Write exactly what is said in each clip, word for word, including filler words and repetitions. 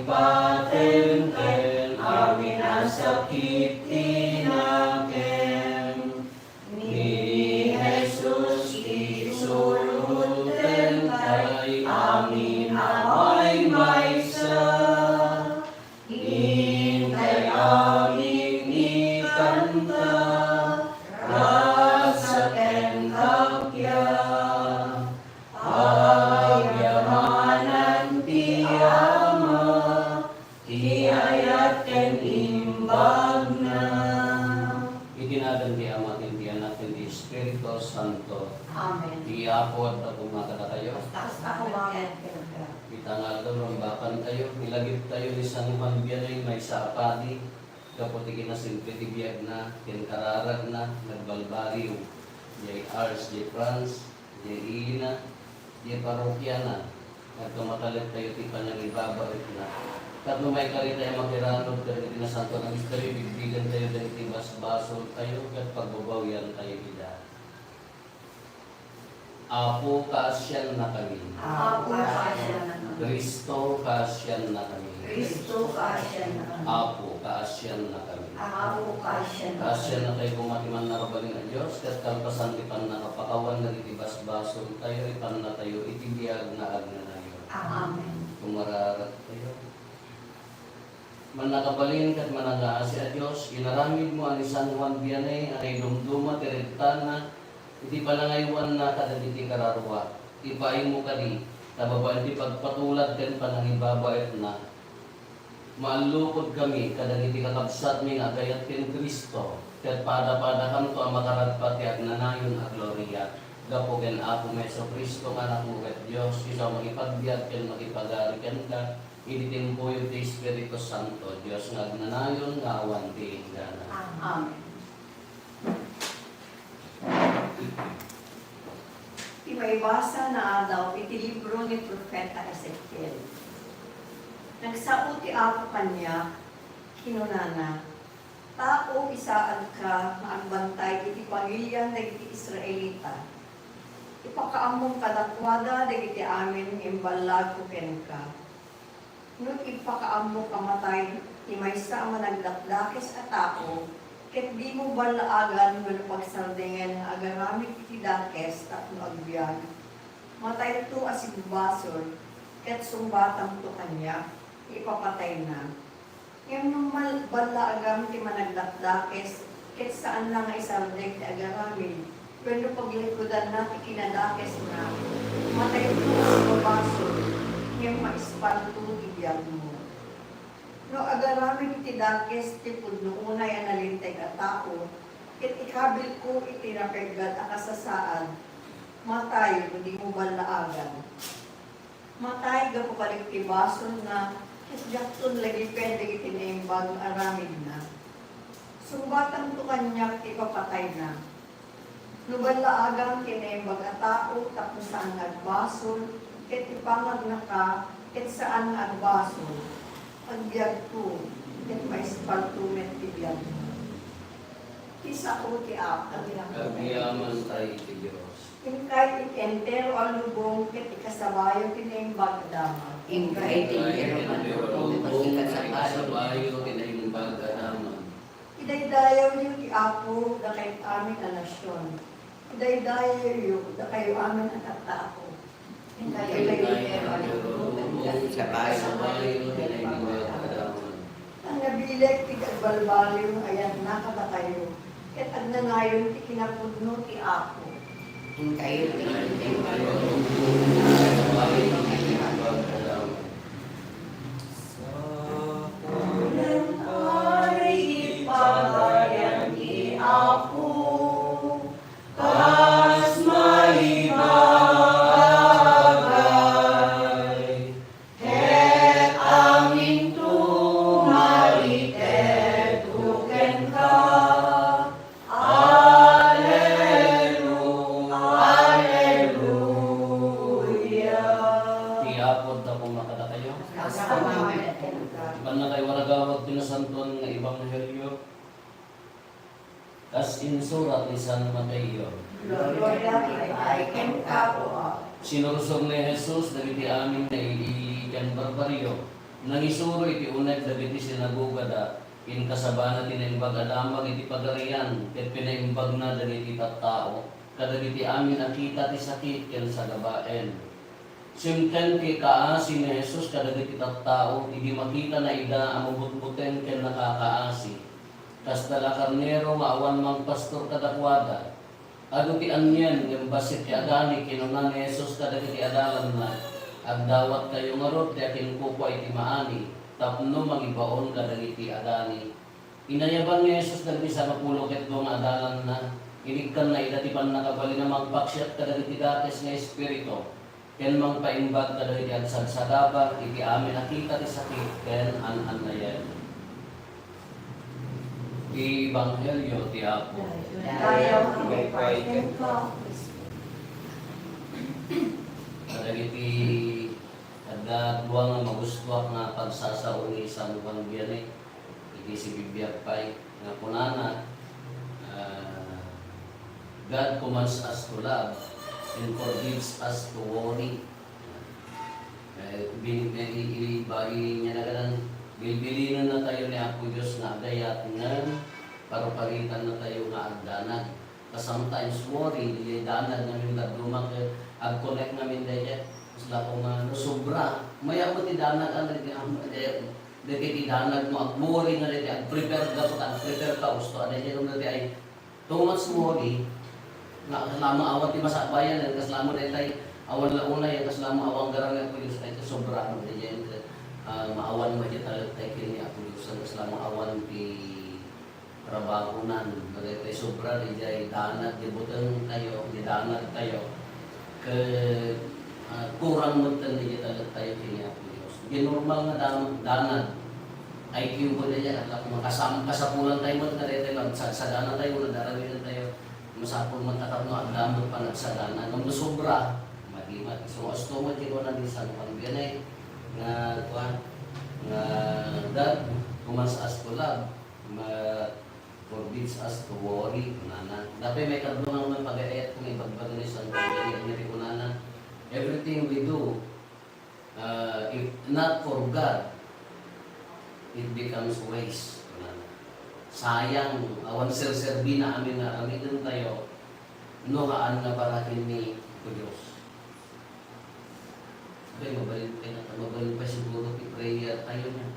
Pateng ken amin a sakit ti nakem. Ni Jesus ti suluten tay amin a maymaysa. Intay amin ikanta, grasya ken kappia. Agyamanan ti Ama, ti ayat ken imbagna. Iti nagan ti Ama, ken ti Anak, ken ti Espiritu Santo. Amen. Ti Apo adda koma kadakayo. Kasta koma ken kenka. Ita nga aldaw, rumbakantayo, ilagiptayo ni San Juan Vianney, maysa a padi, gapu ti kinasimple ti biagna ken kararagna, nagbalbaliw, diay Ars, diay France, diay ilina, diay parokiana, nagkamakalettayo ti panangibabaetna. Tapno maikaritay a makiranod kadagiti nasantoan a misterio, bigbigantayo dagiti basbasoltayo ket pagbabawiantayo ida. Apo, kaasiannakami. Apo, kaasiannakami. Cristo, kaasiannakami. Cristo, kaasiannakami. Apo, kaasiannakami. Apo, kaasiannakami. Kaasiannatayo koma ti mannakabalin a Dios, ket kalpasan ti pannakapakawan dagiti basbasoltayo, ipannatayo iti biag nga agnanayon. Amen. Kumararaktayo. Mannakabalin ket manangngaasi a Dios, inaramidmo a ni San Juan Vianney a naidumduma ti regtana iti panangaywanna kadagiti kararua. Ipaaymo kadi, ta babaen ti pagpatulad ken panangibabaetna, maallukodkami kadagiti kakabsatmi nga agayat ken Cristo, ket padapadakanto a makaragpa ti agnanayon a gloria, gapu ken Apomi a Jesu-Cristo nga Anakmo ket Dios, isu a makipagbiag ken makipagari kenka, iti timpuyog ti Espiritu Santo, Dios nga agnanayon nga awan ti inggana. Amen. Ti maibasa nga aldaw iti libro ni Profeta Ezekiel. Nagsao ti Apo kaniak, kinunana, "Tao, isaadka nga agbantay iti pamilian dagiti Israelita. Ipakaammom kadakuada dagiti amin nga imballagko kenka. No ipakaammok a matay ti maysa a managdakdakes a tao, ket dimo ballaagan wenno pagsardingen nga agaramid iti dakes tapno agbiag, matayto a simbasol, ket sungbatamto kaniak, ipapatayna. Ngem no mal-, ballaagam ti managdakdakes, ket saanna nga isardeng ti agaramid, wenno paglikudanna ti kinadakesna, matayto a simbasol, ngem maispanto ti biagmo. No agaramid iti dakes ti pudno unay a nalinteg a tao, ket ikabilko iti napeggad a kasasaad, matay no dimo ballaagan." Matay gapu kadagiti basolna, ket diakton lagipen dagiti naimbag nga aramidna. Sungbatamto kaniak ti ipapatayna. No ballaagam ti naimbag a tao tapno saan nga agbasol, ket ipangagnaka ket saan nga agbasol, agbiagto, ket maispalto met ti biagmo. Ti sao ti Apo. Agyamankay iti Dios. Inkay iti entero a lubong ket ikasabayo ti naimbag a damag. Inkay iti entero a lubong ket ikasabayo ti naimbag a damag. Idaydayawyo ti Apo, dakayo amin a nasion. Idaydayawyo, dakayo amin a tattao. Inkay iti entero a lubong ket ikasabayo ti naimbag a damag. Nabileg ti agbalbaliw nga ayatna kadakayo, ket agnanayon ti kinapudno ti Apo. Inkayo ti Sapulen ay ipagayan ti Apo, kas maibagay. Ket aminto maited-ko kenka. Alelu-, Aleluya. Ti Apo adda koma kadakayo. Kasta met kenka. Ibannakayo waragawag ti nasantoan nga ebanghelio. Kas insurat ni San Mateo. Gloria iti kenka, O Apo. Sinursor ni Jesus dagiti amin nga ili-ili ken barbarrio. Nangisuro iti uneg dagiti sinagogada, inkasabana ti Naimbag a Damag iti Pagarian, ket pinaimbagna dagiti tattao kadagiti amin a kita ti sakit ken sagabaen. Simten ti kaasi ni Jesus kadagiti tattao idi makitana ida a mabutbuteng ken nakakaasi. Kasta la karnero nga awan mangpastor kadakuada. Adu ti anien, ngem bassit ti adani, kinuna ni Jesus kadagiti adalanna, "Agdawatkayo ngarud ti akinkukua iti maani, tapno mangibaon kadagiti adani." Inayaban ni Jesus dagiti sangapulo ket dua nga adalanna. Inikkanna ida ti pannakabalin a mangpaksiat kadagiti dakes nga espiritu ken mangpaimbag kadagiti agsagsagaba iti amin a kita ti sakit ken an-annayen. Ti Ebanghelio ti Apo. Dayaw ti pagpaytenko. Kadagiti adda dua nga magustuak nga pagsasao ni San Juan Vianney. Iti sibibiag pay nga kunana, ah, "God commands us to love and forbids us to worry." Eh, bin-, eh, i-, i-, ba-, i-, niya na ganan, bilbilinennatayo ni Apo Dios nga agayat ngem paruparitannatayo nga agdanag. Sometimes worry, diay danag ngamin dadduma ket ag-connect ngamin daydiay. Kasla koma no sobra, mayat met ti danag, ano, di, ano, di, dagiti danag mo ag-worry nga daydiay, ag-prepare ka, ag-prepare ka, usto, ano, di, ano, di, ay, too much worry, nga kasla mo awan ti masakbayan, kasla mo daydiay, awan la unay, kasla mo awan garang ni Apo Dios, ay, sobra, ano, daydiay, ah, maawan mo daydiay, talag tayo kini Apo Dios, kasla mo awan ti trabahonan, no daytoy sobra, diay danag, diay buteng tayo, diay danag tayo, ket, ah, kurang met diay talek tayo ken ni Apo Dios. Diay normal nga dam-, danag, I Q ko diay, at makasam-, kasapulan tayo met nga daytoy, magsagsadana tayo, nagarawian tayo, masapul met a tapno adda met panagsagana, ngem no sobra, madimat. So, asto met ti kunana ni San Juan Vianney, nga, kuan, nga, "God commands us to love." Ma-, forbids us to worry, kunana. Dapay maikadua nga pagaayat nga ibagbaga ni San Juan Vianney, ania ti kunana, "Everything we do, uh, if not for God, it becomes waste," kunana. Sayang, awan serserbina amin nga aramiden tayo, no haan nga para ken ni Dios. Abay, mabalin pay na, mabalin pay siguro ti prayer tayo na.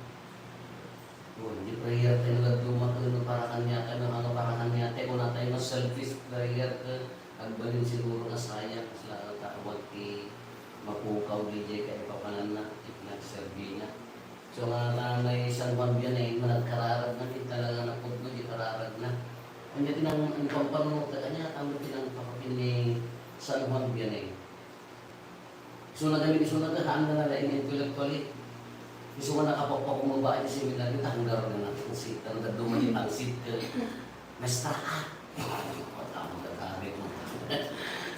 Oh, di prayer tayo nga dumaken no para kaniatayo, no, ano, para kaniatayo, kuna tayo nga selfish prayer ket agbalin siguro nga sayang, kasla ta awan ti mapukaw diay kaipapananna, ti panagserbina. So, nga, nga, nga ni San Juan Vianney, nga nagkararag na, ti talaga napudno, di kararag na. Ania ti nang, ang pampanunutan kaniya, tama ti nang papapin ni San Juan Vianney. Isu na kami, isu na kahaan na nalaing intellectually. Isu nga nakapapakumbaba iti seminaryo, tanggar na natin si, tanggar duman yung tangsit ka. Maestra, ah! Tama ka, sabi ko.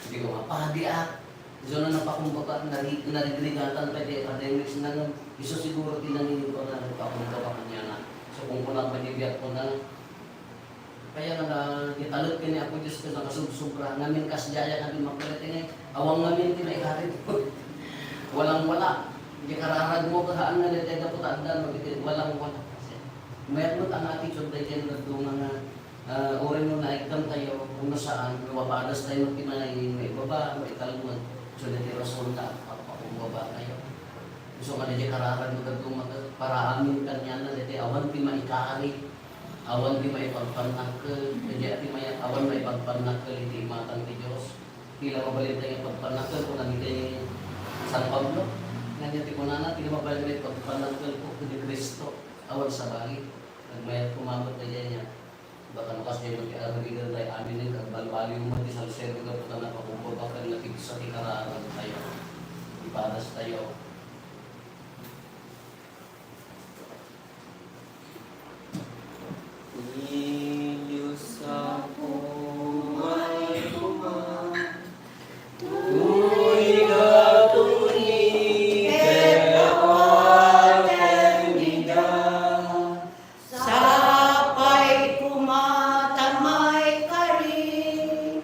Sige ko, mapadi, ah! Isu na napakumbaba, nari-, narigligatan pa di academics na nga. Isu siguro tinangin ko na napakumbaba kanya na. So, kung kulang pa di biyak ko na, Kaya nga na, italek ken ni Apo Dios ket nakasubsobra, ngamin kasdiay a kadi mapalit ngay, awan ngamin ti maikarit. Walang wala. Di kararag mo kahaan nga daytoy gapu ta addan, magiti walang wala. Mayat met ang attitude daytoy nga dadduma nga, ah, uray no naikkan tayo, kung no saan, no mapadas tayo, magti-, may, maibaba, maitalek mo. So, daytoy rason na, papakumbaba tayo. So, nga daytoy kararag mo dadduma, para amin kaniana, daytoy awan ti maikari. Awan ti maipagpannakkel, ket ti may-, awan maipagpannakkel iti imatang ti Dios. Ti la mabalin tayo ipagpannakkel, kuna ni San Pablo. Nga niya ti kunana, ti la mabalin nga ipagpannakkel ko, ken ni Cristo. Awan sabali. Nagmayat koma met daydiay niya. Baka no kasdiay met ti aramiden tayo, amin nga agbalbaliw met ti salsero, gapu ta napakumbaba ken napigsa ti kararag tayo. Ipadas tayo. Sapay koma ta maikari,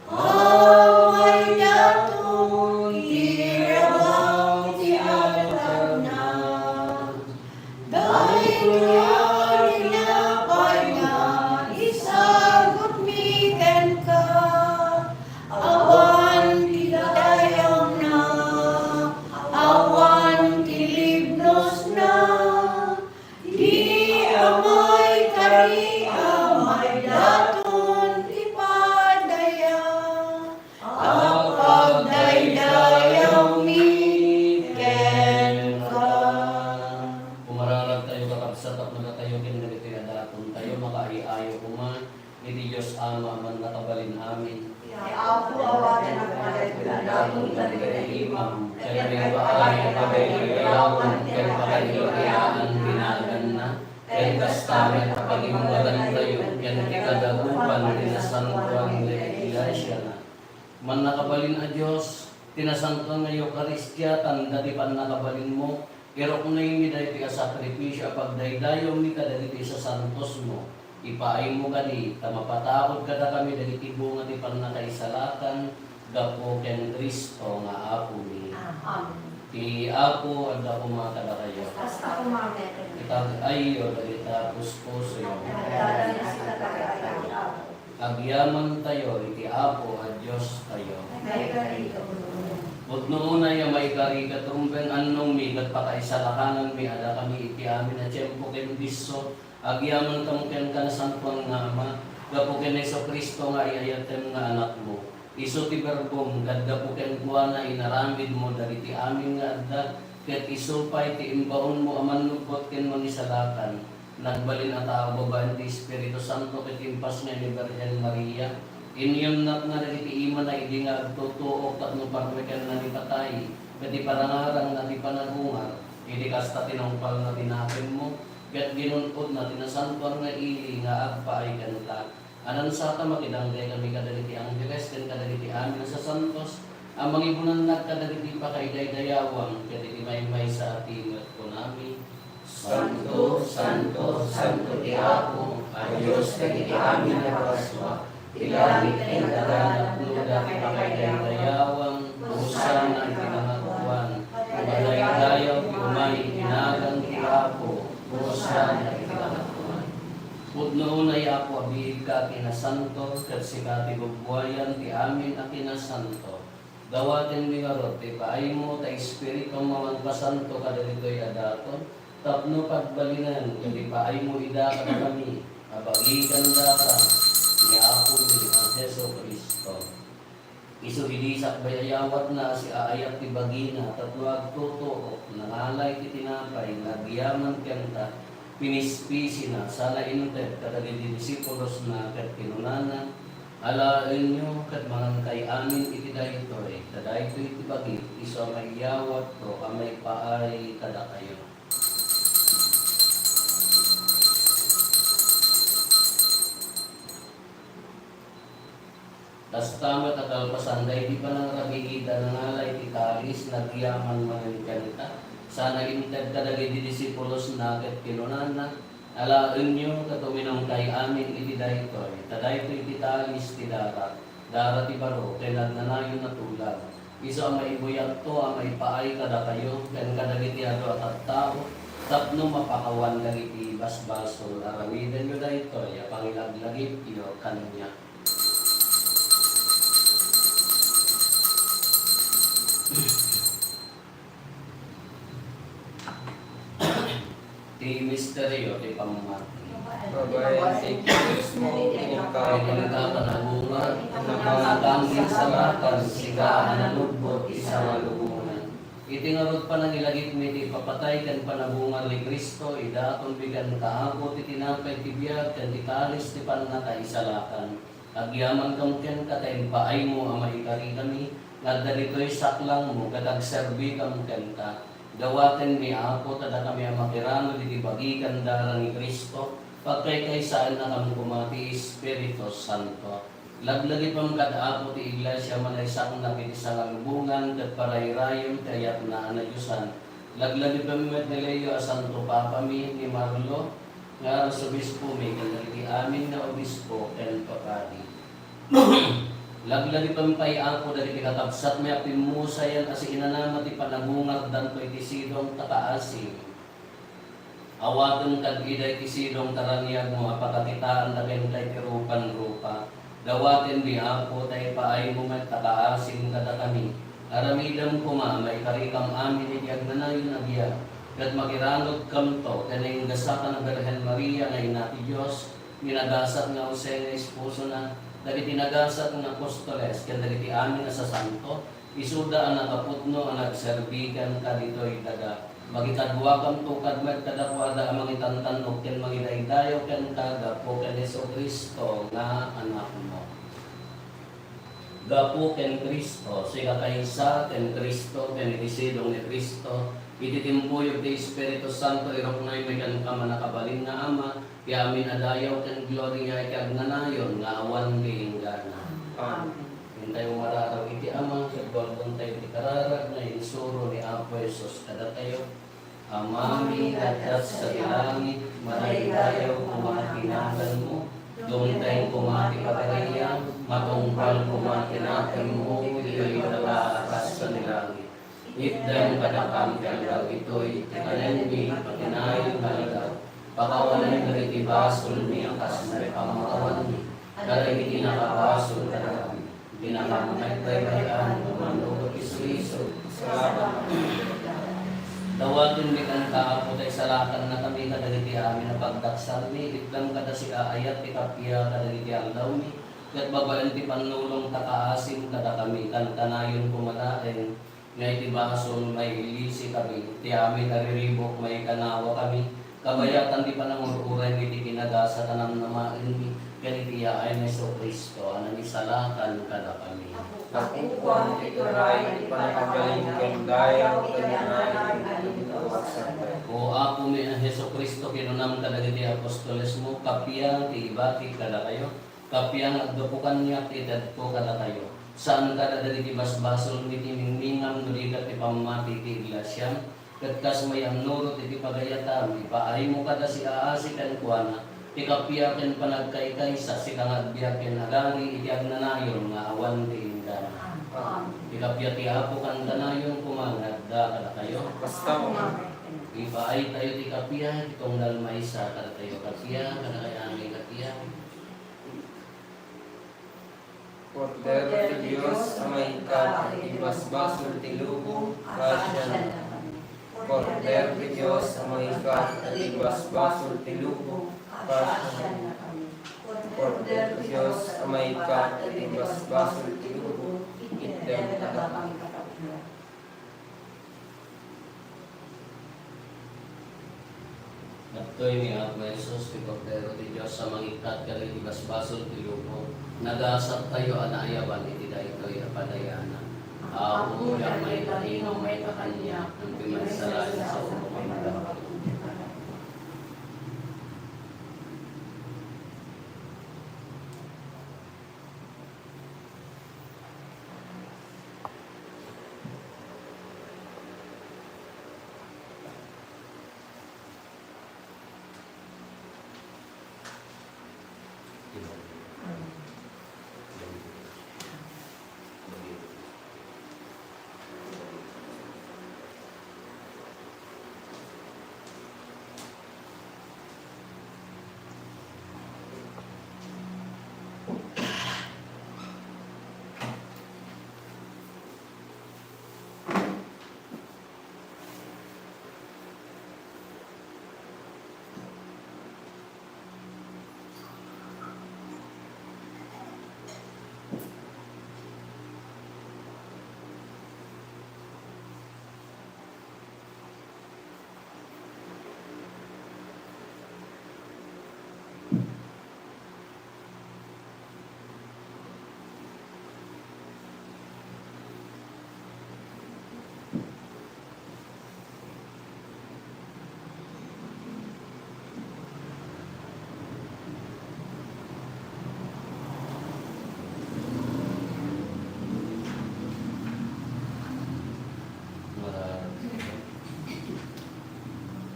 amay datoy ti rabaw ti Tapno datayo ken dagitoy a datontayo, makaayo-ayo koma iti Dios Ama a mannakabalin amin. Ti Apo, awaten a pagdagdagdagom dagiti imam, ken pagpaayo a pagdaydayawan ken pakaisalakan ti naganna, ken kasta met a pagimbagantayo ken ti kadagupan ti nasantoan nga iglesiana. Mannakabalin a Dios, ti nasantoan nga Eukaristia, tanda ti pannakabalinmo, iruknoymi daytoy a sakrifisio a pagdaydayawmi kadagiti isasantosmo. Ipaaymo kadi ta mapataud kadakami dagiti bunga ti pannakaisalakan gapu ken Cristo nga Apomi. Amen. Ti Apo adda koma kadakayo. Kasta koma met. Itag-ayyo dagita puspusoyo. Adda dagiti sika kadakayo, Apo. Agyamantayo iti Apo a Diostayo. Maikari ket rumbeng. Pudno unay a maikari ket rumbeng, annongmi ket pakaisalakananmi a dakami iti amin a tiempo ken disso, agyaman kam ken kanasantoan nga Ama, gapu ken Jesu-Cristo nga ay-ayatem nga Anakmo. Isu ti Berbom, ket gapu kenkuana inaramidmo dagiti amin nga adda, ket isu pay ti imbaonmo a mannubbot ken mangisalakan. Nagbalin a tao babaen ti Espiritu Santo ket impasngay ni Birhen Maria. Inyannakna dagiti imana idi nga agtutuok tapno parmekenna ni patay, ket iparangarangna ti panagungar. Idi kasta, tinungpalna ti napemmo, ket ginun-odna ti nasantoan nga ili nga agpaay kenta. Ania, saan ta makidanggay kami kadagiti angheles ken kadagiti amin a sasantos a mangibunan kadagiti pakaidaydayawan ket iti maymaysa a timek, kunami: Santo, santo, santo ti Apo a Dios dagiti amin a basbasol. Ti langit ken daga napnoda ti pakaidaydayawan. Hosanna iti Kangatoan. Madaydayaw ti umay iti nagan ti Apo. Hosanna iti Kangatoan. Pudno unay, Apo, a biigka a kinasanto, ket sika ti bubbuayan ti amin a kinasanto. Dawatenmi ngarud ti ipaaymo ta Espiritum a mangpasanto kadagitoy a daton, tapno pagbalinen ket ipaaymo ida kadakami a bagikan dara ni Apomi a Jesu-Cristo. Isu idi sakbay a yawatna a siaayat ti bagina tapno agtutuok, nangalay ti tinapay, nagyaman kenta, pinispisina, sana inted kadagiti disipulosna ket kinunana: Alaenyo ket mangankay amin iti daytoy, ta daytoy ti bagik, isu a maiyawatko a maipaay kadakayo. Kasta met a kalpasan daydi panangragida, nangalay ti kalis, nagyaman manen kenta, sana inted kadagiti disipulosna ket kinunana: Alaenyo ket uminumkay amin iti daytoy, ta daytoy ti kalis ti dara, dara ti baro ken agnanayon a tulag. Isu a maibuyatko a maipaay kadakayo ken kadagiti adu a tattao tapno mapakawan dagiti basbasol. Aramidenyo daytoy a pangilaglagipyo kaniak. Ti misterio ti pammateng. Babaen ti bautismo, ken ikaw, ken ikaw a nabunga, nga agingsalatan, sika a nanubbot iti sangalubongan. Iti ngarud panangilagipmi ti ipapatay ken panabungar ni Cristo, idatonmi kenka, Apo, ti tinapay ti biag ken ti kalis ti pannakaisalakan. Agyamankam kenka ta impaaymo a maikarikami nga adda ditoy saklangmo ket agserbikam kenka. Dawatenmi, Apo, ta dakami a makiranod iti bagikan dara ni Cristo, pagkaykaysaennakam koma ti Espiritu Santo. Laglagipem kad, Apo, ti iglesia a manaysaknak iti sangalubongan ket parayrayem ti ayatna a nadiosan. Laglagipem met ni Leo a Santo Papami, ni Marlo nga Arsobispomi, ken dagiti amin nga obispo ken papadi. Laglagipem pay, Apo, dagiti kakabsatmi a pimmusayan a siinanama ti panabungardanto iti sidong ta kaasim. Awatem kad ida iti sidong ta raniagmo a pakakitaanda kenka iti rupan-rupa. Dawatenmi, Apo, ta ipaaymo met ta kaasim kadakami. Aramidem koma a maikarikam amin iti agnanayon a biag, ket makiranodkamto ken nainggasakan a Birhen Maria nga Ina ti Dios, ni nagasat nga Jose nga esposona, dagiti nagasat nga apostoles, ken dagiti amin a sasanto, isuda a nakapudno a nagserbi kenka ditoy daga. Makikaduakam tukad met kadakuada a mangitantannog ken mangidaydayaw kenka gapu ken Jesu-Cristo nga Anakmo. Gapu ken Cristo, sika kaysa ken Cristo, ken iti sidong ni Cristo, iti timpuyog ti Espiritu Santo, iruknoymi kenka, mannakabalin nga Ama, ti amin a dayaw ken gloria iti agnanayon nga awan ti inggana. Amen. Intayo mararaw iti Ama, ket balbontayo ti kararag nga insuro ni Apo Jesus kadatayo. Amami nga adda sadi langit, madaydayaw koma ti naganmo, dumteng koma ti pagariam, matungpal koma ti nakemmo, ditoy daga a kas iti langit. Itdem kadakam ti aldaw itoy ti kanenmi iti kinayon nga aldaw. Pakawanem dagiti basolmi a kas met pamakawanmi kadagiti nakabasol kadakami. Dina kami nagbaybay-an no mannurot ti suiso. Salamat. Dawatenmi kenka, Apo, ta isalakannakami kadagiti amin a pagdaksalmi, itdem kada siaayat ti kappia kadagiti allawmi, ket babaen ti pannulongta, kaasim kadakami, kankanayon koma laeng nga iti basol, mailisikami, ti amin a riribuk, maikanawakami, kabayatan ti panangur-uraymi iti kinagasat a namnamaenmi, ken iti yaay ni Jesu-Cristo a nangisalakan kadakami. Gapuan ti turay, ti pannakabalin ken dayaw ken nayon. O Apomi a Jesu-Cristo, kinunam kadagiti apostolesmo, kappia ti ibakik kadakayo, kappia nga aggapu kaniak ti itedko kadakayo. Saan kada dagiti basbasolmi ti ningningan no di ket ti pammati ti iglesiam, ket kas mayannurot iti pagayatam, ipaaymo kada siaasi kenkuana ti kappia ken panagkaykaysa, sika nga agbiag ken agari iti agnanayon nga awan ti inggana. Amen. Ti kappia ti Apo kankanayon koma nga adda kadakayo. Kasta koma. Ipaaytayo ti kappia iti tunggal maysa kadatayo. Kappia, kadakayo amin kappia. Kordero ti Dios a maikkat iti basbasol ti lubong, pasiannakami. Kordero ti Dios a maikkat iti basbasol ti lubong, pasiannakami. Kordero ti Dios a maikkat iti basbasol ti lubong, itdem kadakami. Daytoy ni Apo Jesus, ti Kordero ti Dios a mangikkat kadagiti basbasol ti lubong. Nagasattayo a naayaban iti daytoy a padayanan. Apo, diak maitainum, maita kaniak, ngem ti maisalakan sa ulo.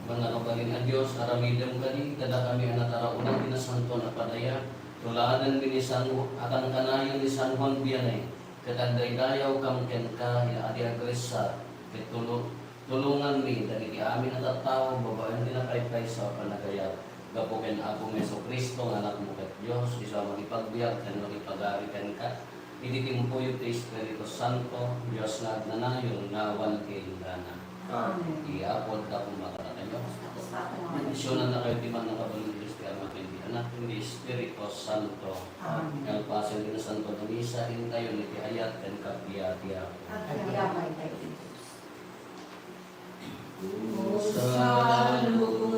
Mannakabalin a Dios, aramidem kadi kadakami a nataraonan ti Nasantoan a Padaya, tuladenmi ni San, a kankanayon ni San Juan Vianney, ket agdaydayawkam kenka, ya adi agressa, ket tulo-, tulonganmi dagiti amin a tattao babaen ti napaypayso a panagayat, gapu ken Apomi Jesu-Cristo nga Anakmo ket Dios, isu a makipagbiag ken makipagari kenka, iti timpuyog ti Espiritu Santo, Dios nga agnanayon nga awan ti inggana. Amen. Ti Apo adda koma kadakayo. Bendisionannakayo ti Mannakabalin a Dios ti Ama, ken ti Anak, ken ti Espiritu Santo. Amen. Kalpasan ti Nasantoan a Misa, intayon iti ayat ken kappia ti Apo. Agyaman tayo, Jesus. Sa